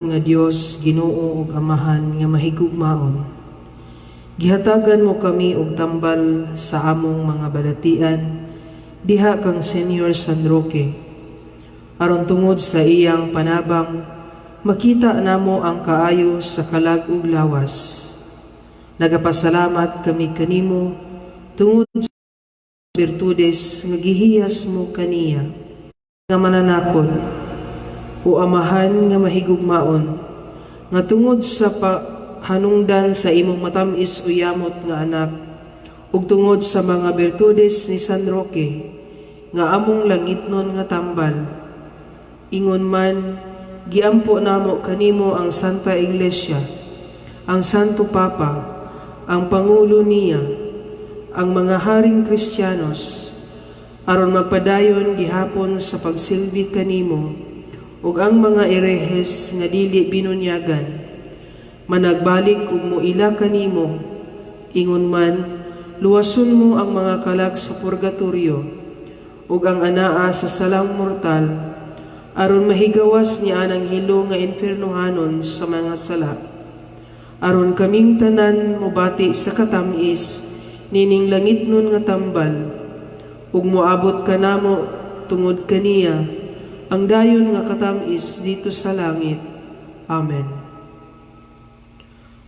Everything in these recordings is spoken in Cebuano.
Nga Dios, Ginoo ug Amahan nga mahigugmaon. Gihatagan mo kami og tambal sa among mga balatian diha kang Senior San Roque. Aron tungod sa iyang panabang, makita namo ang kaayo sa kalag ug lawas. Nagapasalamat kami kanimo tungod sa birtudes nga gihiyas mo kaniya nga mananakod. O Amahan nga mahigugmaon, nga tungod sa pahanungdan sa imong matamis o yamot nga anak, ug tungod sa mga birtudes ni San Roque, nga among langitnon nga tambal. Ingon man, giampo namo kanimo ang Santa Iglesia, ang Santo Papa, ang Pangulo niya, ang mga haring Kristiyanos, aron magpadayon gihapon sa pagsilbi kanimo, ug ang mga erehes nga dili binunyagan managbalik ug moila kanimo. Ingon man, luwason mo ang mga kalag sa purgatorio ug ang anaa sa salang mortal, aron mahigawas niya ang hilo nga infernohanon sa mga sala, aron kaming tanan mobati sa katamis nining langitnon nga tambal ug moabot kanamo tungod kaniya ang dayon nga katamis didto sa langit. Amen.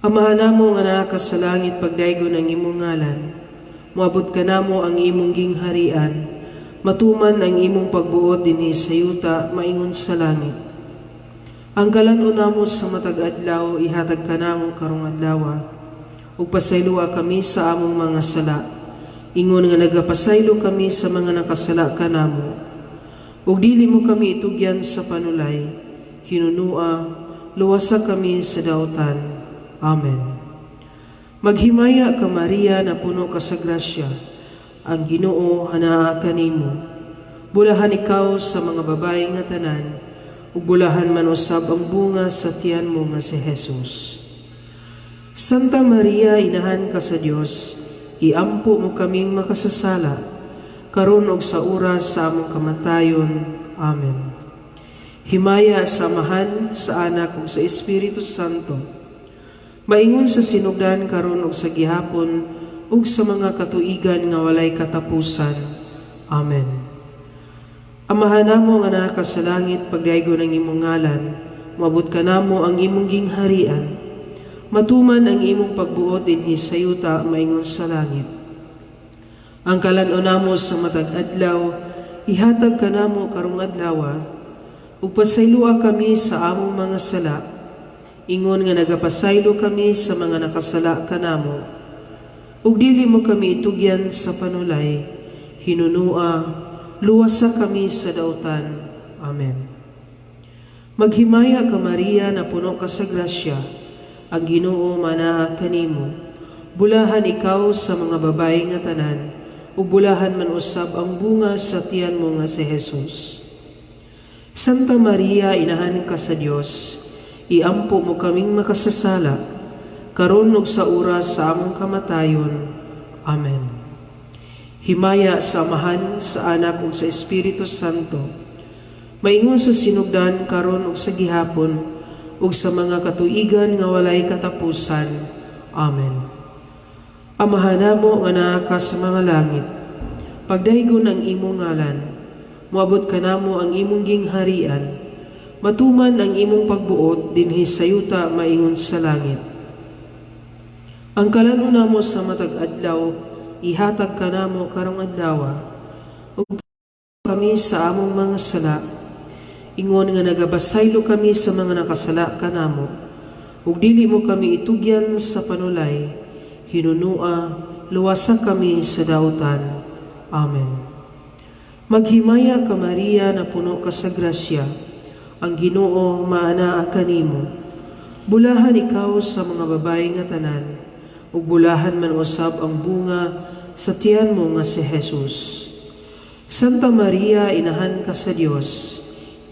Amahan namo nga naa ka sa langit, pagdaygon ang imong ngalan. Moabot kanamo ang imong gingharian. Matuman ang imong pagbuot dinhi sa yuta maingon sa langit. Ang kalan-on namo sa matag adlaw ihatag kanamo karong adlaw. Ug pasayloa kami sa among mga sala, ingon nga nagapasaylo kami sa mga nakasala kanamo. Ug dili mo kami itugyan sa panulay, hinunua, luwasa kami sa dautan. Amen. Maghimaya ka, Maria, na puno ka sa grasya. Ang Ginoo anaa kanimo. Bulahan ikaw sa mga babae nga tanan, ug bulahan man usab ang bunga sa tiyan mo nga si Jesus. Santa Maria, Inahan ka sa Dios, iampo mo kaming makasasala, karon ug sa oras sa among kamatayon. Amen. Himaya sa Amahan, sa Anak ug sa Espiritu Santo. Maingon sa sinugdan, karon ug sa gihapon ug sa mga katuigan nga walay katapusan. Amen. Amahan namo nga naa ka sa langit, pagdaygon ang imong ngalan, moabot kanamo ang imong gingharian. Matuman ang imong pagbuot dinhi sa yuta maingon sa langit. Ang kalan-on namo sa matag adlaw, ihatag kanamo karong adlaw, ug pasayloa kami sa among mga sala, ingon nga nagapasaylo kami sa mga nakasala kanamo. Ug dili mo kami itugyan sa panulay, hinunua, luwasa kami sa dautan. Amen. Maghimaya ka, Maria, na puno ka sa grasya, ang Ginoo manaa kanimo. Bulahan ikaw sa mga babae nga tanan, ug bulahan man usab ang bunga sa tiyan mo nga si Jesus. Santa Maria, Inahan ka sa Dios, iampo mo kaming makasasala, karon ug sa oras sa among kamatayon. Amen. Himaya sa Amahan, sa Anak ug sa Espiritu Santo. Maingon sa sinugdan, karon ug sa gihapon ug sa mga katuigan nga walay katapusan. Amen. Amahan namo nga naa ka sa mga langit, pagdaygon ang imong ngalan, moabot kanamo ang imong gingharian, matuman ang imong pagbuot dinhi sa yuta maingon sa langit. Ang kalan-on namo sa matag adlaw, ihatag kanamo karong adlaw, ug kami sa among mga sala, ingon nga nagapasaylo kami sa mga nakasala kanamo. Ug dili mo kami itugyan sa panulay, hinunua, luwasa kami sa dautan. Amen. Maghimaya ka, Maria, na puno ka sa grasya, ang Ginoo maanaa kanimo. Bulahan ikaw sa mga babae nga tanan, ug bulahan man usab ang bunga sa tiyan mo nga si Jesus. Santa Maria, Inahan ka sa Dios,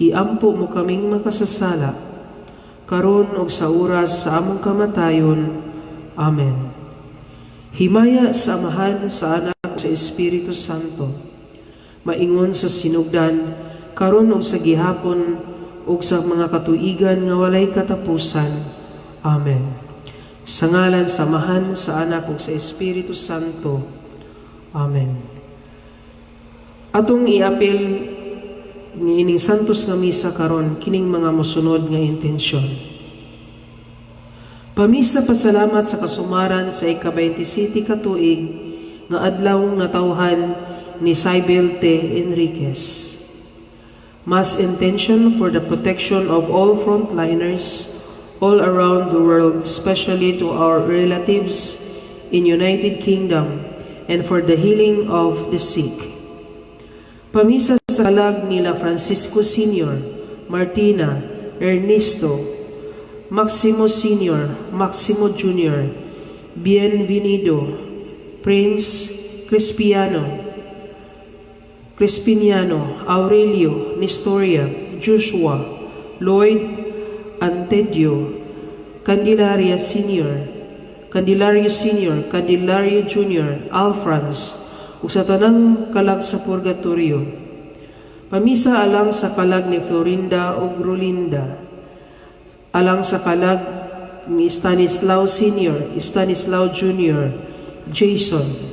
iampo mo kaming makasasala, karon ug sa oras sa among kamatayon. Amen. Himaya sa Amahan, sa Anak, sa Espiritu Santo. Maingon sa sinugdan, karon ug sa gihapon ug ug sa mga katuigan nga walay katapusan. Amen. Sa ngalan sa Amahan, sa Anak ug sa Espiritu Santo. Amen. Atong iapil niining santos nga misa karon kining mga mosunod nga intensyon. Pamisa pasalamat sa kasumaran sa ika-27 ka tuig nga adlaw natawhan ni Cybel T. Enriquez. Mass intention for the protection of all frontliners all around the world, especially to our relatives in United Kingdom, and for the healing of the sick. Pamisa sa kalag nila Francisco Sr., Martina, Ernesto, Maximo Sr., Maximo Jr., Bienvenido, Prince Crispiano, Crispiniano, Aurelio, Nestoria, Joshua, Lloyd, Antedio, Candelaria Sr., Candelario Sr., Candelario Jr., Alfrans, ug sa tanang kalag sa purgatorio. Pamisa alang sa kalag ni Florinda ug Rolinda, alang sa kalag ni Stanislao Sr., Stanislao Jr., Jason.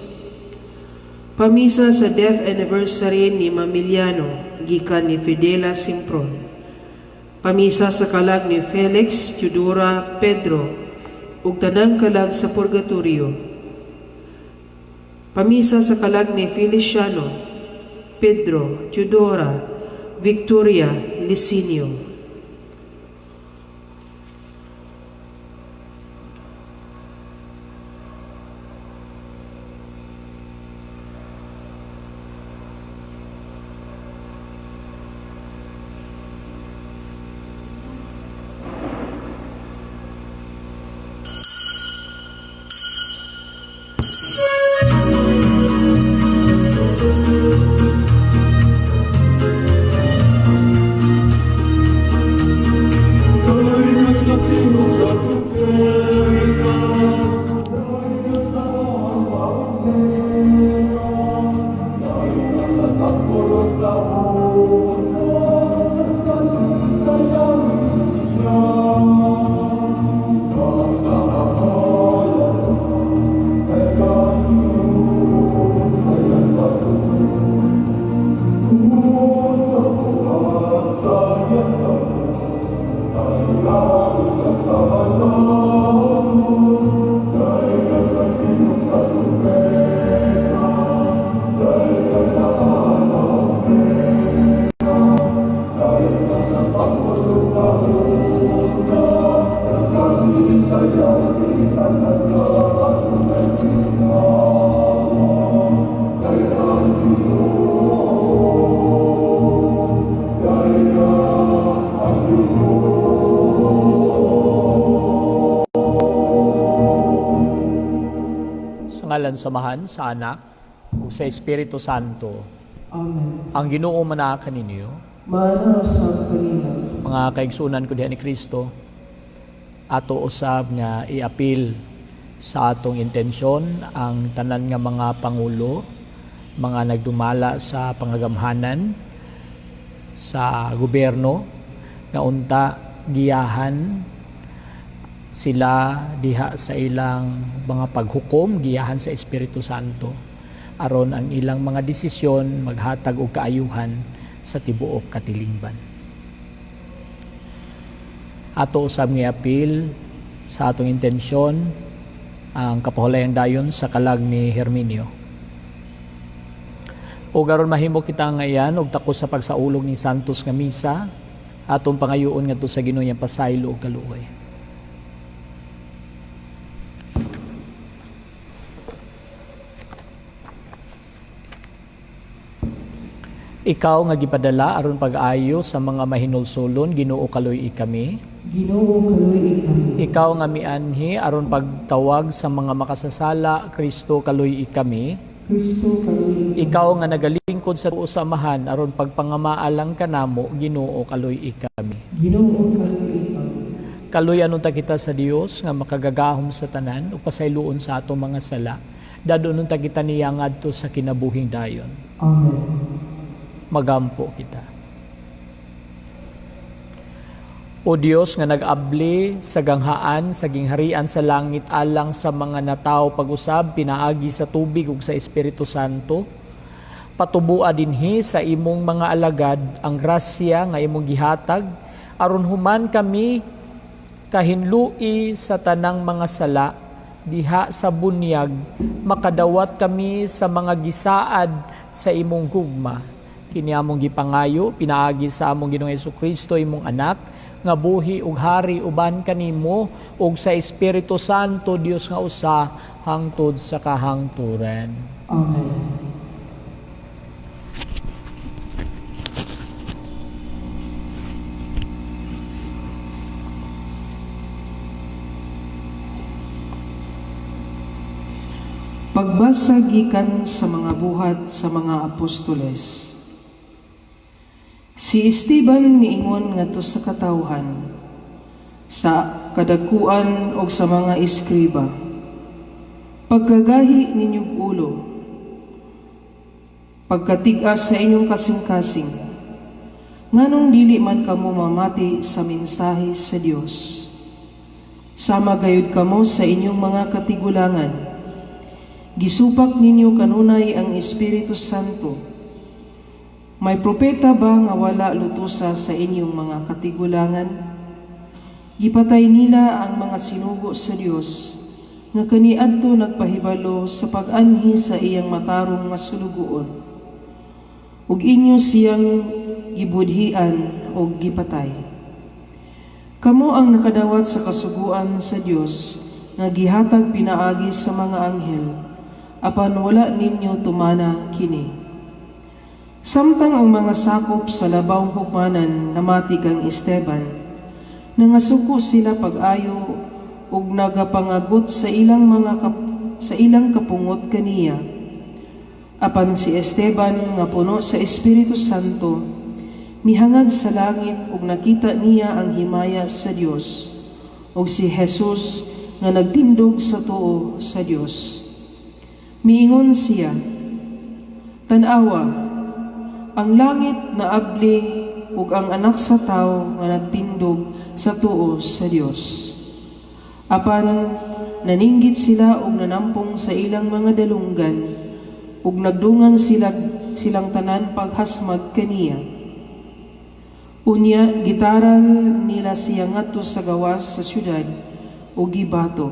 Pamisa sa death anniversary ni Mamiliano, gikan ni Fidela Simpron. Pamisa sa kalag ni Felix, Teodora, Pedro, ug tanang kalag sa purgatorio. Pamisa sa kalag ni Feliciano, Pedro, Teodora, Victoria, Licinio. Dai sa tingog sa propeta, dai sa mga dai sa takulog taon, sa sisayang siya, sa akayan, kay kayo sa sa buhat sa Sa ngalan sa Amahan, sa Anak, ug sa Espiritu Santo. Amen. Ang Ginoo manaa kaninyo, Maana usab kanila. Mga kaigsunan ko diha ni Kristo, ato usab nga iapil sa atong intensyon ang tanan nga mga pangulo, mga nagdumala sa pangagamhanan sa gobyerno nga unta giyahan sila diha sa ilang mga paghukom, giyahan sa Espiritu Santo aron ang ilang mga desisyon maghatag og kaayuhan sa tibuok katilingban. Ato usab nga apil sa atong intensyon ang kapahulayang dayon sa kalag ni Herminio. O aron mahimo kita ngayan og takos sa pagsaulog ni Santos nga misa, atong pangayoon ngadto sa Ginoo iyang pasaylo ug kaluoy. Ikaw nga gipadala aron pag-ayo sa mga mahinulsolon, Ginoo kaluy-i kami. Ginoo kaluy-i kami. Ikaw nga mianhi aron pagtawag sa mga makasasala, Kristo kaluy-i kami. Kristo kaluy-i kami. Ikaw nga nagalingkod sa tuo sa Amahan aron pagpangamaalang kanamo, Ginoo kaluy-i kami. Ginoo kaluy-i kami. Kaluy-an unta kita sa Dios nga makagagahom sa tanan ug pasayloon sa atong mga sala. Dadon unta kita niya ngadto sa kinabuhing dayon. Amen. Magampo kita. O Dios nga nag-abli sa ganghaan sa gingharian sa langit alang sa mga natawo pag-usab pinaagi sa tubig ug sa Espiritu Santo, patubua dinhi sa imong mga alagad ang grasya nga imong gihatag aron human kami kahinlui sa tanang mga sala diha sa bunyag, makadawat kami sa mga gisaad sa imong gugma. Kini among gipangayo pinaagi sa among Ginoong Hesukristo, imong anak, nga buhi ug hari uban kanimo ug sa Espiritu Santo, Dios nga usa, hangtod sa kahangturan. Amen. Pagbasa gikan sa mga Buhat sa mga Apostoles. Si Esteban miingon ngadto sa katawhan, sa kadagkuan og sa mga eskriba, "Pagkagahi ninyog ulo, pagkatig-as sa inyong kasing-kasing, nganong dili man kamo mamati sa mensahe sa Dios? Sama gayud kamo sa inyong mga katigulangan. Gisupak ninyo kanunay ang Espiritu Santo. May propeta ba nga wala lutusa sa inyong mga katigulangan? Gipatay nila ang mga sinugo sa Dios nga kaniadto nagpahibalo sa pag-anhi sa iyang matarong nga sulugoon. Ug inyo siyang gibudhian og gipatay. Kamo ang nakadawat sa kasuguan sa Dios nga gihatag pinaagi sa mga anghel, apan wala ninyo tumana kini." Samtang ang mga sakop sa labawng hukmanan namati kang Esteban, nangasuko sila pag-ayo ug nagapangagot sa ilang kapungot kaniya. Apan si Esteban nga puno sa Espiritu Santo, mihangad sa langit ug nakita niya ang himaya sa Dios ug si Jesus nga nagtindog sa tuo sa Dios. Miingon siya, "Tan-awa, ang langit naabli ug ang Anak sa Tawo nga nagtindog sa tuo sa Dios." Apan naninggit sila ug nanampong sa ilang mga dalunggan ug nagdungan sila silang tanan paghasmag kaniya. Unya gitaral nila siya ngadto sa gawas sa syudad ug gibato.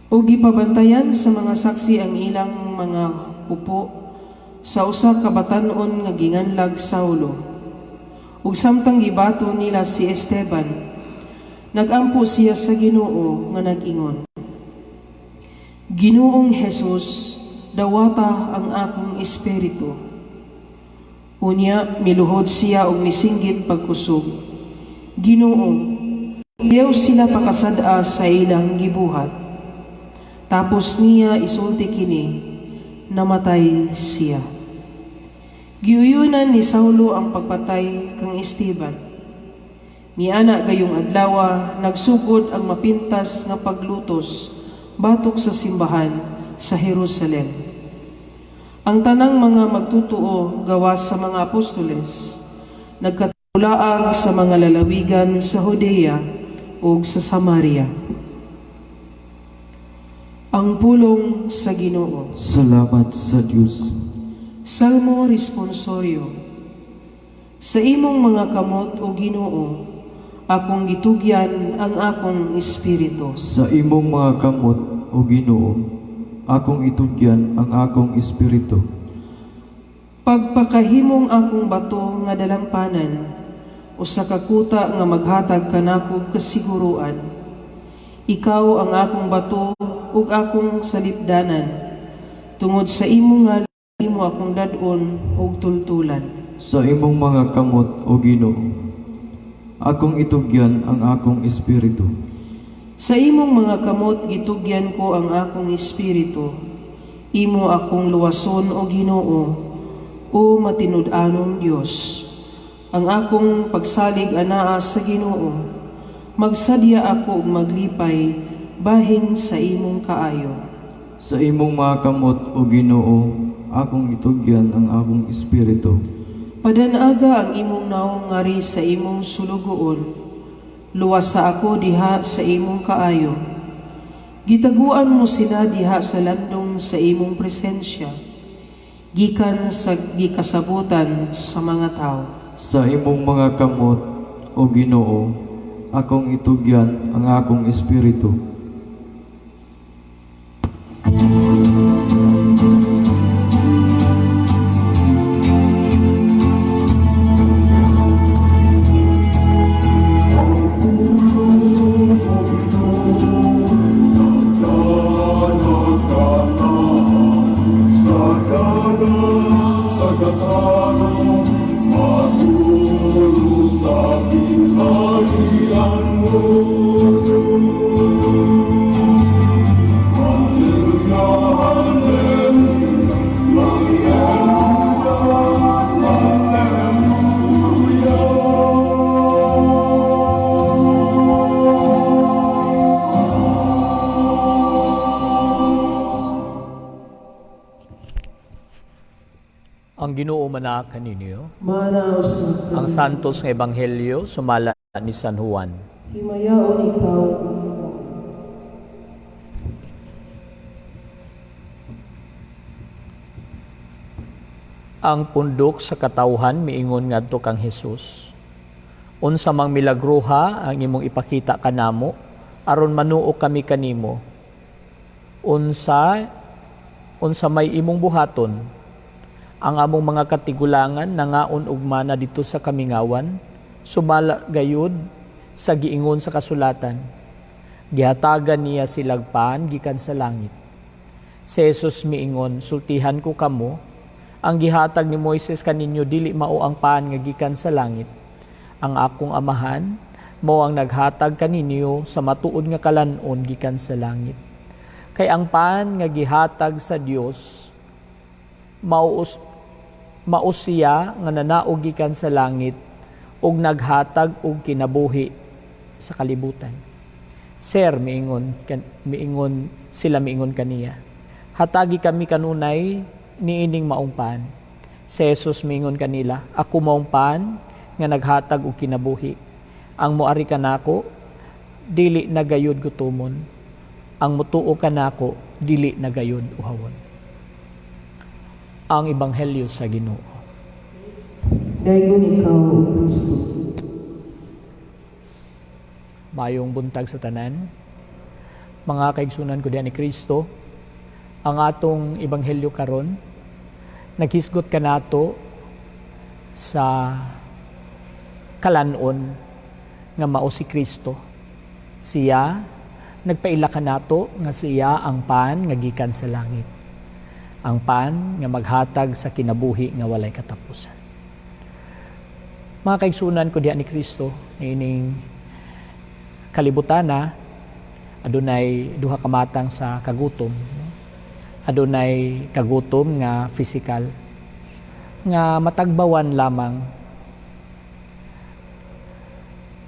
Ug gipabantayan sa mga saksi ang ilang mga kupo sa usa ka batan-on nga ginganlag Saulo. Ug samtang gibato nila si Esteban, nagampo siya sa Ginoo nga nag-ingon, "Ginoong Jesus, dawata ang akong espiritu." Unya miluhod siya og misinggit pagkusog, "Ginoo, ayaw sila pakasad-a sa ilang gibuhat." Tapos niya isulti kini, namatay siya. Giuyunan ni Saulo ang pagpatay kang Esteban. Niana gayong adlawa, nagsugod ang mapintas nga paglutos batok sa simbahan sa Jerusalem. Ang tanang mga magtutuo gawas sa mga apostoles nagkatulaag sa mga lalawigan sa Judea ug sa Samaria. Ang pulong sa Ginoo. Salamat sa Dios. Salmo Responsorio. Sa imong mga kamot, o Ginoo, akong gitugyan ang akong espiritu. Sa imong mga kamot, o Ginoo, akong itugyan ang akong espiritu. Pagpakahimong akong bato nga dalampanan, usa ka kuta nga maghatag kanako kasiguruan. Ikaw ang akong bato ug akong salipdanan. Tungod sa imong ngalan, imo akong dad-on ug tultulan. Sa imong mga kamot, o Ginoo, akong itugyan ang akong espiritu. Sa imong mga kamot gitugyan ko ang akong espiritu. Imo akong luwason, o Ginoo, o matinud-anong Dios. Ang akong pagsalig anaa sa Ginoo. Magsadya ako ug maglipay bahin sa imong kaayo. Sa imong mga kamot, o Ginoo, akong itugyan ang akong espiritu. Padanaga ang imong nawong ngari sa imong sulugoon. Luwasa ako diha sa imong kaayo. Gitaguan mo sila diha sa landong sa imong presensya, gikan sa gikasabutan sa mga tao. Sa imong mga kamot, O Ginoo, akong itugyan ang akong espiritu. Ang Ginoo manaa kaninyo. Maana usab Ang Santos nga Ebanghelyo sumala ni San Juan. Himayaon ikaw, O Ginoo. Ang pundok sa katawhan miingon ngadto kang Hesus: "Unsa mang milagruha ang imong ipakita kanamo aron manuo kami kanimo? Unsa may imong buhaton? Ang among mga katigulangan nangaon og mana didto sa kamingawan, sumala gayud sa giingon sa kasulatan: Gihatagan niya silag pan gikan sa langit." Si Jesus miingon, "Sultihan ko kamo, ang gihatag ni Moises kaninyo dili mao ang pan nga gikan sa langit. Ang akong Amahan mao ang naghatag kaninyo sa matuod nga kalan-on gikan sa langit. Kay ang pan nga gihatag sa Dios mao siya nga nanaog gikan sa langit ug naghatag og kinabuhi sa kalibutan." "Sir," miingon sila miingon kaniya, "hatagi kami kanunay niining maong pan." Si Jesus miingon kanila, "Ako maong pan nga naghatag og kinabuhi. Ang moari kanako dili na gayud gutomon. Ang mutuo kanako dili na gayud uhawon." Ang Ebanghelyo sa Ginoo. Daygon ikaw, O Kristo. Mayong buntag sa tanan. Mga kaigsunan ko diha ni Kristo, ang atong ebanghelyo karon naghisgot kanato sa kalanon nga mao si Kristo. Siya nagpaila kanato nga siya ang pan nga gikan sa langit. Ang pan nga maghatag sa kinabuhi nga walay katapusan. Mga kaigsunan ko diha ni Kristo, niining kalibutana adunay duha ka matang sa kagutom, no? Adunay kagutom nga physical nga matagbawan lamang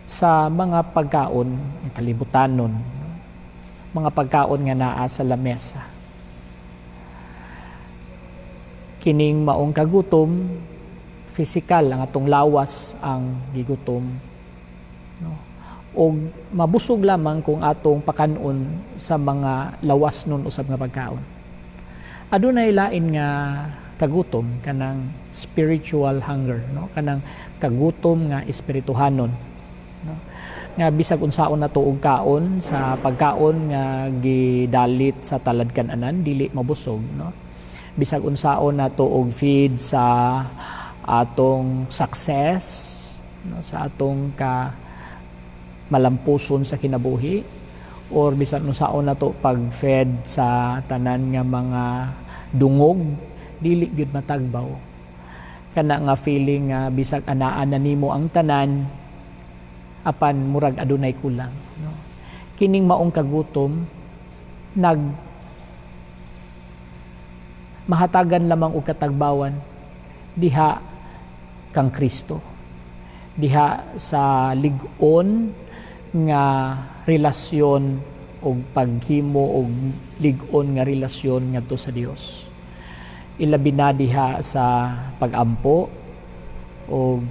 sa mga pagkaon kalibutanon, no? Mga pagkaon nga naa sa lamesa. Kining maong kagutom physical, ang atong lawas ang gigutom, no? Og mabusog lamang kung atong pakanon sa mga lawas nun usab nga pagkaon. Adunay lain nga kagutom, kanang spiritual hunger, no? Kanang kagutom nga espirituhanon, no? Nga bisag unsaon nato og kaon sa pagkaon nga gidalit sa taladkan-anan, dili mabusog, no? Bisag unsaon nato og feed sa atong success, no? Sa atong ka malampuson sa kinabuhi, or bisan unsaon nato pag-fed sa tanan nga mga dungog, dili gyud matagbaw kana nga feeling nga bisag anaan na nimo ang tanan, apan murag adunay kulang, no? Kining maong kagutom nag mahatagan lamang og katagbawan diha kang Kristo, diha sa lig-on nga relasyon og paghimo og lig-on nga relasyon ngadto sa Dios, ilabi na diha sa pagampo. og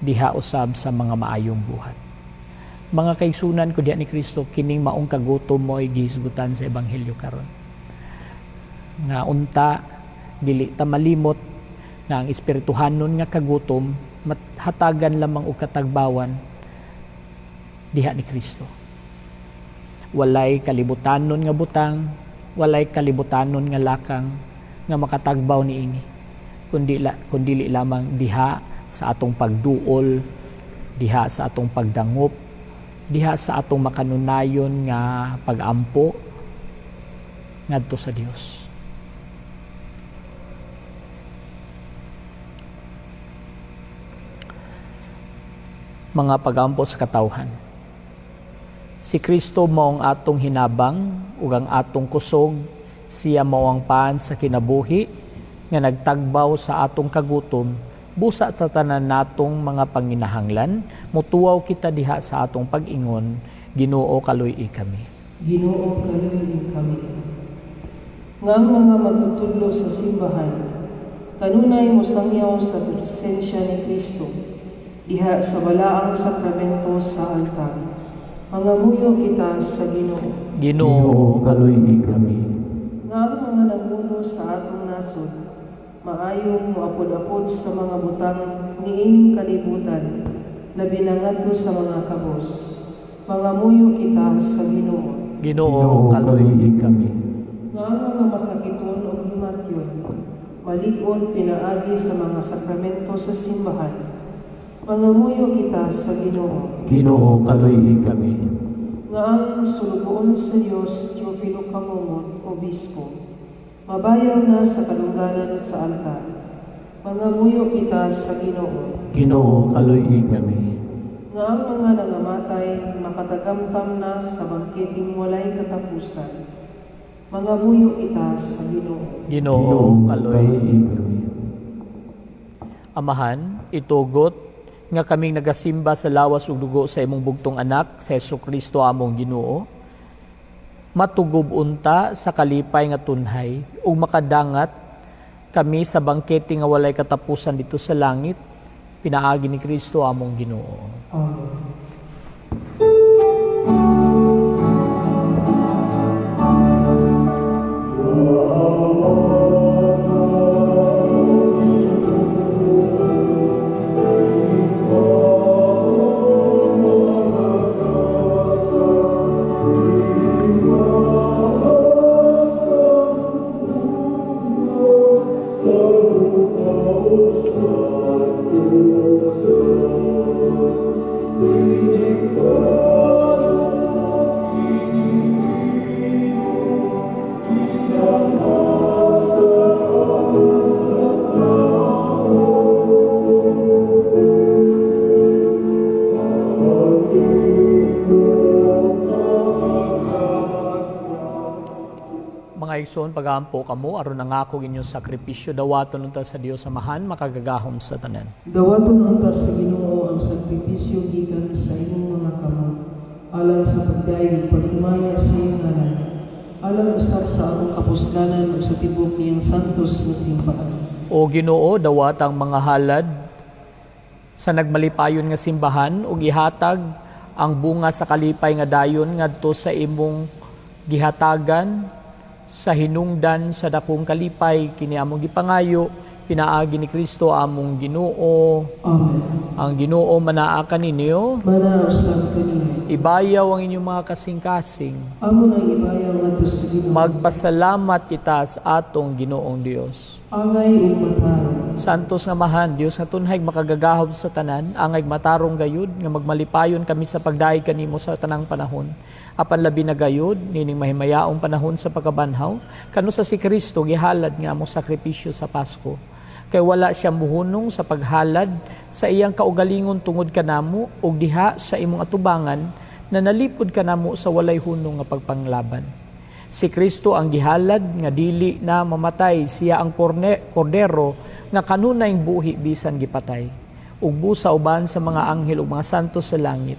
diha usab sa mga maayong buhat. Mga kaigsunan ko diha ni Kristo, kining maong kagutom mo'y gihisgutan sa ebanghelyo karon. Nga unta dili ta malimot nga ang espirituhanon nga kagutom hatagan lamang og katagbawan diha ni Kristo. Walay kalibutanon nga butang, walay kalibutanon nga lakang nga makatagbaw niini, kundi lamang diha sa atong pagduol, diha sa atong pagdangop, diha sa atong makanunayon nga pagampo ngadto sa Dios. Mga pagampo sa katawhan. Si Kristo mao ang atong hinabang ug ang atong kusog, siya mao ang paan sa kinabuhi nga nagtagbaw sa atong kagutom, busa sa tanan natong mga panginahanglan, mutuaw kita diha sa atong pag-ingon, Ginoo kaluy-i kami. Ginoo kaluy-i kami. Nga ang mga magtutudlo sa simbahan, kanunay mosangyaw sa presensya ni Kristo, diha sa balaang sakramento sa altar. Mangamuyo kita sa Ginoo. Ginoo kaluy-i kami. Nga ang mga nangulo sa atong nasod, maayong moapod-apod sa mga butang niining kalibutan, labi na ngadto sa mga kabos. Mangamuyo kita sa Ginoo. Ginoo kaluy-i kami. Nga ang mga masakiton o himatyon, malig-on pinaagi sa mga sakramento sa simbahan. Mangamuyo kita sa Ginoo. Ginoo kaluy-i kami. Nga ang sulugoon sa Dios, Teofilo Camomot, Obispo, mabayaw na sa kadungganan sa altar. Mangamuyo kita sa Ginoo. Ginoo kaluy-i kami. Nga ang mga nangamatay makatagamtam na sa bangketing walay katapusan. Mangamuyo kita sa Ginoo. Ginoo kaluy-i kami. Amahan, itugot nga kaming nagasimba sa lawas ug dugo sa imong bugtong anak, sa Hesukristo among Ginoo, matugob unta sa kalipay nga tunhay ug makadangat kami sa bangkete nga walay katapusan dito sa langit, pinaagi ni Kristo among Ginoo. Amen. Mga igsoon, pag-aampo kamo aron nangako inyong sakripisyo, dawaton unta sa Dios Amahan makagagahom sa tanan. Dawaton unta sa Ginoo ang sakripisyo gikan sa imong mga kamot, alang sa pagdayeg ug paghimaya sa iyang ngalan, alang usab sa atong kapuslanan ug sa tibuok niyang santos nga simbahan. O Ginoo, dawat ang mga halad sa nagmalipayon nga simbahan ug ihatag ang bunga sa kalipay nga dayon ngadto sa imong gihatagan sa hinungdan sa dakong kalipay kini among gipangayo pinaagi ni Kristo among Ginoo. Amen. Ang Ginoo manaa kaninyo, Mana usab kaniya. ibayaw ang inyong mga kasing-kasing. Amo nang ibayaw ngadto sa Ginoo. Magpasalamat kita sa atong Ginoong Dios. Angay ug matarong. Santos nga Amahan, Dios nga tunhay makagagahom sa tanan, angay matarong gayud nga magmalipayon kami sa pagdayeg kanimo sa tanang panahon. Apan labi na gayud nining mahimayaong panahon sa pagkabanhaw, kanu sa si Kristo gihalad nga among sakripisyo sa Pasko. Kay wala siya muhunong sa paghalad sa iyang kaugalingon tungod kanamo ug diha sa imong atubangan na nalipod kanamo sa walay hunong nga pagpanglaban. Si Kristo ang gihalad nga dili na mamatay, siya ang kordero nga kanunay buhi bisan gipatay. Ug busa uban sa mga anghel ug mga santos sa langit.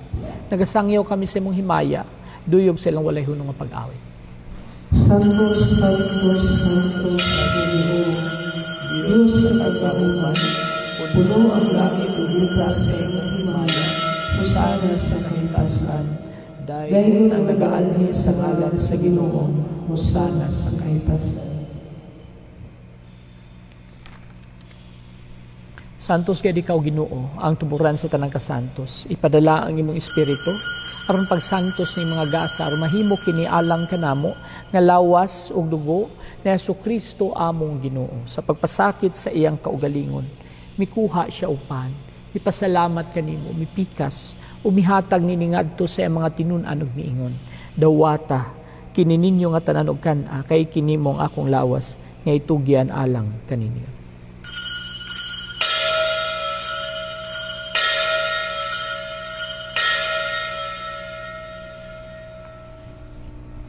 Nagasangyaw kami sa imong himaya, duyog sa ilang walay hunong nga pag-awit. Santo, Santo, Santo, Ginoo, Dios sa kagauman, Puno ang langit ug yuta sa imong himaya. Hosana sa kahitasan. Dayon ang nagaanhi sa ngalan sa Ginoo. Hosana sa kahitasan. Santos gid ikaw, Ginoo, ang tuburan sa tanang kasantos. Ipadala ang imong espiritu aron pagsantos ni mga gasa aron mahimo kini alang kanamo nga lawas ug dugo ni Hesukristo among Ginoo. Sa pagpasakit sa iyang kaugalingon, mikuha siya og pan, mipasalamat kanimo, mipikas, ug mihatag nini ngadto sa iyang mga tinun-an ug miingon: "Dawata kini ninyo nga tanan og kan-a, kay kini mao ang akong lawas nga itugyan alang kaninyo."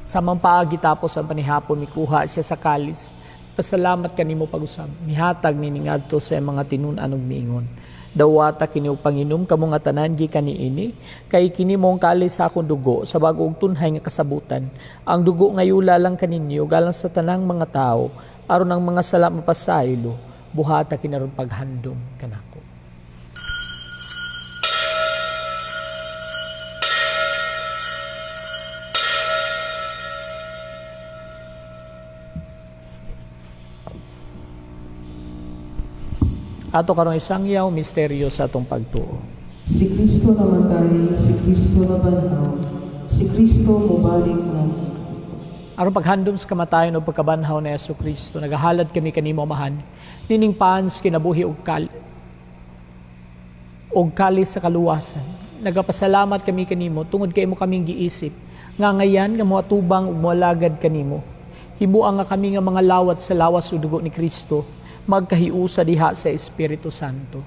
Samang paagi tapos ang panihapon, mikuha siya sa kalis. Pasalamat kanimo pag-usab. Mihatag nini ngadto sa iyang mga tinun-an ug miingon: "Dawata kini ug panginom kamo nga tanan gikan niini, kay kini mao ang kalis sa akong dugo sa bag-o ug tunhay nga kasabutan. Ang dugo nga yula lang kaninyo galang sa tanang mga tawo aron ang mga sala mapasaylo. Buhata kini aron paghandom kanako." Ato karong isangyaw misteryo sa atong pagtuo. Si Kristo namatay, si Kristo nabanhaw, si Kristo mobalik na. Aron paghandom sa kamatayon ug pagkabanhaw ni Hesukristo, nagahalad kami kanimo, Amahan, nining pan sa kinabuhi ug kalis sa kaluwasan. Nagapasalamat kami kanimo tungod kay imo kaming giisip nga ngayan nga moatubang ug moalagad kanimo. Himua nga kami nga mga lawat sa lawas ug dugo ni Kristo magkahiusa diha sa Espiritu Santo.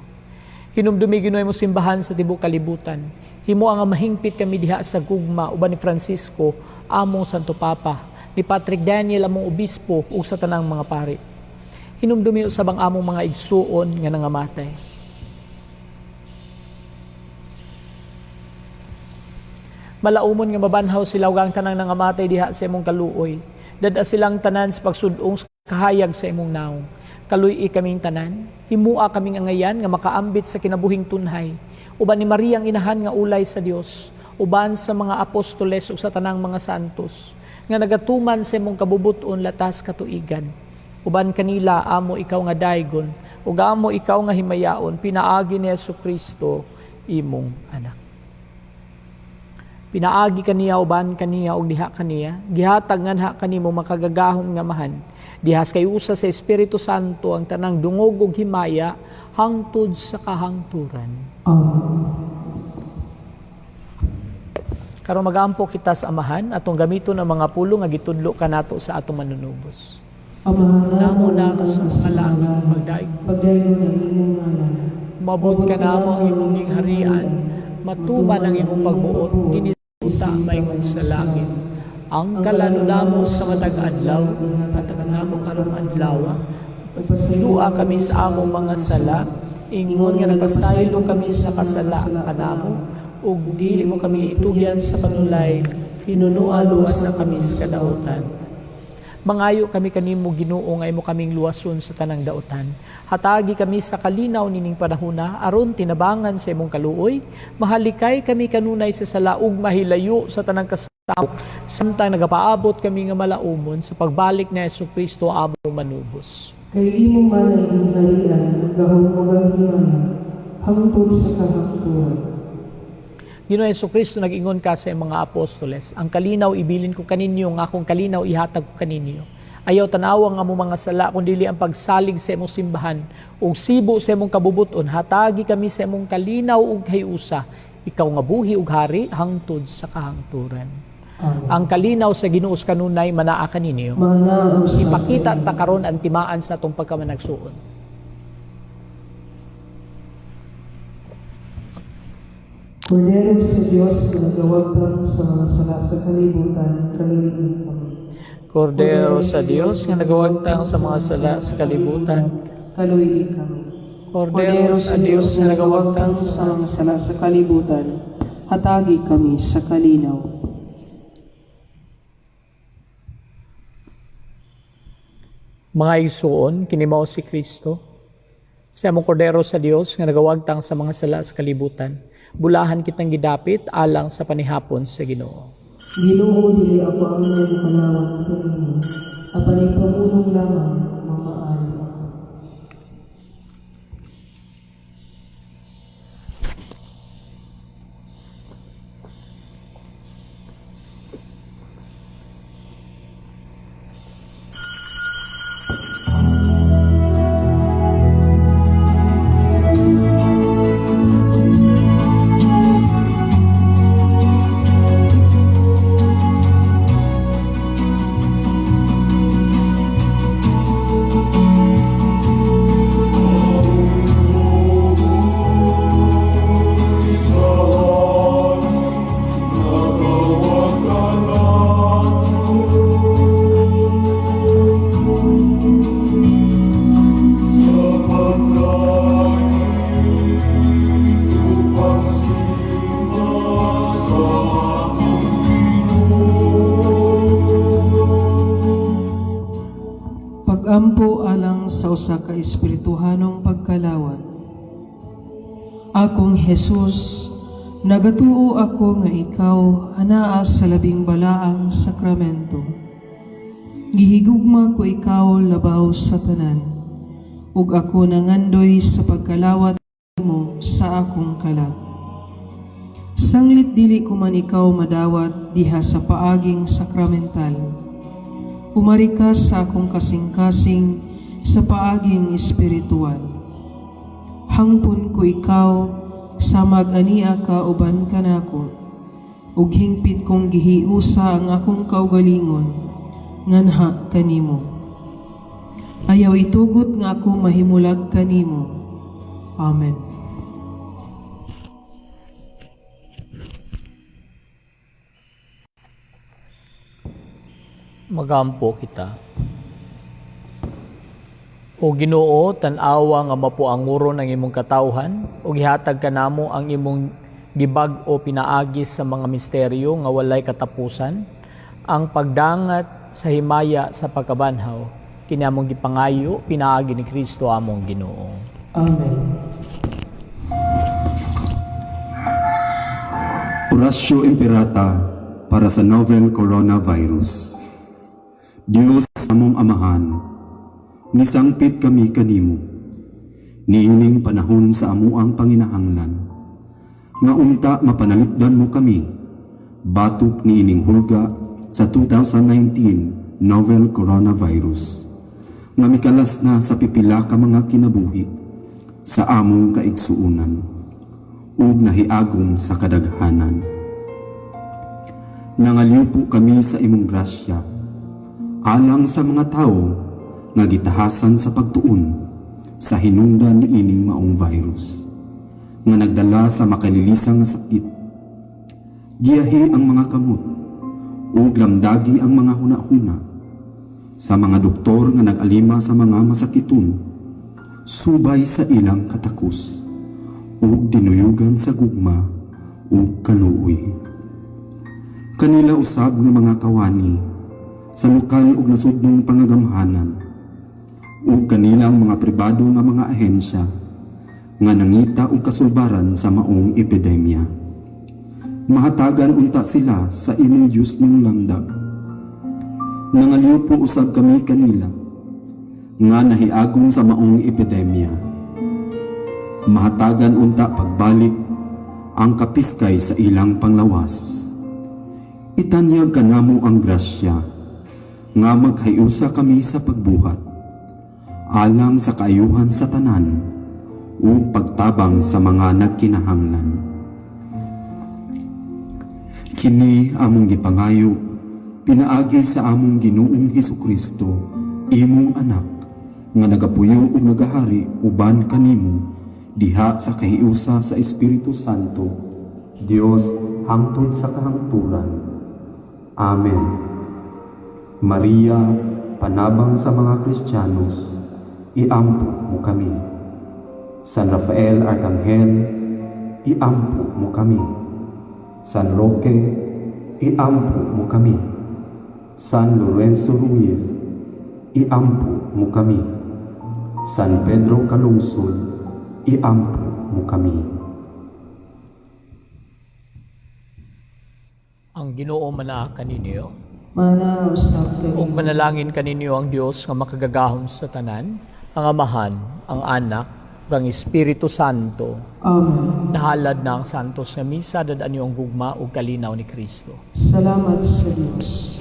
Hinumdumi, Ginoo, imong simbahan sa tibuok kalibutan. Himua nga mahingpit kami diha sa gugma uban ni Francisco among Santo Papa, ni Patrick Daniel among obispo ug sa tanang mga pari. Hinumdumi usab ang among mga igsuon nga nangamatay. Malaumon nga mabanhaw sila ug ang tanang nangamatay diha sa imong kaluoy. Dad-a silang tanan sa pagsud-ong sa kahayag sa imong naong. Kaluy-i kaming tanan, himua kaming angayan nga makaambit sa kinabuhing tunhay. Uban ni Maria ang inahan nga ulay sa Dios, uban sa mga apostoles ug sa tanang mga santos nga nagatuman sa imong kabubut-on latas katuigan. Uban kanila amo ikaw nga daygon ug amo ikaw nga himayaon pinaagi ni Hesukristo imong anak. Pinaagi kaniya, uban kaniya ug diha kaniya, gihatag nganha kanimo makagagahom nga Amahan, diha sa kahiusa sa Espiritu Santo, ang tanang dungog ug himaya hangtod sa kahangturan. Amen. Karon magampo kita sa Amahan, atong gamiton ang mga pulong nga gitudlo kanato sa atong manunubos. Amahan Namo na ka sa mga langit, pagdaig Pagdaygon ang imong ngalan. Moabot kanamo ang imong gingharian, matuman ang imong pagbuot dinhi sa yuta maingon sa langit. Ang kalan-on namo sa matag adlaw, hatag namo karong adlaw. Pasayloa kami sa among mga sala, ingon nga nagpasaylo kami sa kasala kanamo, ug dili mo kami itugyan sa panulay, hinunua luwasa kami sa kadautan. Mangayo kami kanimo, Ginoo, nga imo kaming luwason sa tanang dautan. Hatagi kami sa kalinaw nining panahona aron tinabangan sa imong kaluoy, mahalikay kami kanunay sa sala ug mahilayo sa tanang kasamok samtang nagapaabot kami nga malaumon sa pagbalik ni Hesukristo among manubos. Kay imo man ang gingharian, ang gahom ug ang himaya, hangtod sa kahangturan. Ginoo Hesukristo, nag-ingon ka sa iyong mga apostoles, "Ang kalinaw ibilin ko kaninyo, ang akong kalinaw ihatag ko kaninyo. Ayaw tanawa ang among mga sala, kundi ang pagsalig sa imong simbahan ug sibo sa imong kabubuton, hatagi kami sa imong kalinaw ug kahiusa, ikaw nga buhi ug hari hangtod sa kahangturan." Amen. Ang kalinaw sa Ginoo kanunay manaa kaninyo. Manaa usab Ipakita ta karon ang timaan sa atong pagkamanagsuon. Kordero sa Dios nga nagawagtang sa mga sala sa kalibutan, kaluy-i kami. Kordero sa Dios nga nagawagtang sa mga sala sa kalibutan, kaluy-i kami. Kordero sa Dios nga nagawagtang sa mga sala sa kalibutan, hatagi kami sa kalinaw. Mga igsuon, kini mao si Kristo. Sa among kordero sa Dios nga nagawagtang sa mga sala sa kalibutan, bulahan kitang gidapit alang sa panihapon sa Ginoo. Ginoo, dili ako angay mokalawat kanimo, apan ipamulong lamang mamaayo ako. Pagampo alang sa usa ka espirituhanong pagkalawat. Akong Jesus, nagatuo ako nga ikaw anaa sa labing balaang sakramento. Gihigugma ko ikaw labaw sa tanan, ug ako nangandoy sa pagkalawat mo sa akong kalag. Sanglit dili ko man ikaw madawat diha sa paaging sakramental. Umari ka sa akong kasing-kasing sa paaging espiritual. Hangpon ko ikaw sa mag-ania ka uban kanako, ug hingpit kong gihiusa ang akong kaugalingon nganha kanimo. Ayaw itugot nga ako mahimulag kanimo. Amen. Magampo kita. O Ginoo, tan-awa nga mapuanguron ang imong katawhan ug gihatag kanamo ang imong gibag-o pinaagi sa mga misteryo nga walay katapusan, ang pagdangat sa himaya sa pagkabanhaw. Kini among gipangayo pinaagi ni Kristo among Ginoo. Amen. Oratio Imperata para sa novel coronavirus. Diyos among amahan, nisangpit kami kanimo. Niining panahon sa amuang panginahanglan, nga unta mapanalipdan mo kami, batok niining hulga sa 2019 novel coronavirus, nga mikalas na sa pipila ka mga kinabuhi sa among kaigsuunan ug nahiagom sa kadaghanan. Nangalyupo kami sa imong grasya alang sa mga tawo nga gitahasan sa pagtuon sa hinungdan niining maong virus nga nagdala sa makalilisang nga sakit. Giyahi ang mga kamot ug lamdagi ang mga hunahuna sa mga doktor nga nag-alima sa mga masakiton subay sa ilang katakos ug dinuyugan sa gugma ug kaluoy. Kanila usab nga mga kawani sa lokal ug nasudnong pangagamhanan ug kanilang mga pribado nga mga ahensya nga nangita og kasulbaran sa maong epidemya. Mahatagan unta sila sa imong Dios ng lamdag. Nangalyupo usab kami kanila nga nahiagom sa maong epidemya. Mahatagan unta pagbalik ang kapiskay sa ilang panglawas. Itanyag kanamo ang grasya nga maghiusa kami sa pagbuhat alang sa kaayuhan sa tanan ug pagtabang sa mga nagkinahanglan. Kini among gipangayo pinaagi sa among Ginoong Hesukristo, imong anak, nga nagapuyo ug nagahari uban kanimo diha sa kahiusa sa Espiritu Santo, Dios hangtod sa kahangturan. Amen. Maria, panabang sa mga Kristiyanos, iampo mo kami. San Rafael Arkanghel, iampo mo kami. San Roque, iampo mo kami. San Lorenzo Ruiz, iampo mo kami. San Pedro Calungsod, iampo mo kami. Ang Ginoo manaa kaninyo. Mana usab Ug kami. manalangin kaninyo ang Dios nga makagagahom sa tanan, ang Amahan, ang Anak, ug ang Espiritu Santo. Amen. Nahalad na ang santos nga misa, dad-an niyo ang gugma ug kalinaw ni Kristo. Salamat sa Dios.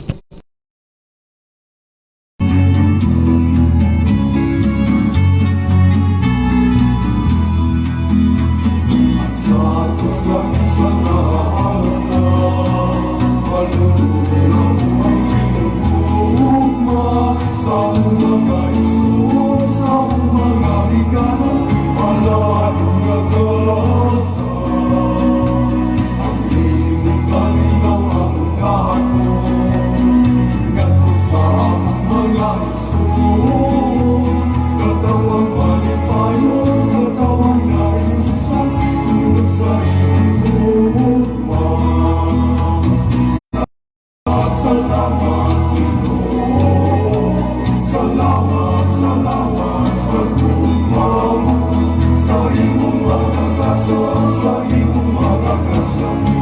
Sa imong mga kaso, sa imong mga kaso.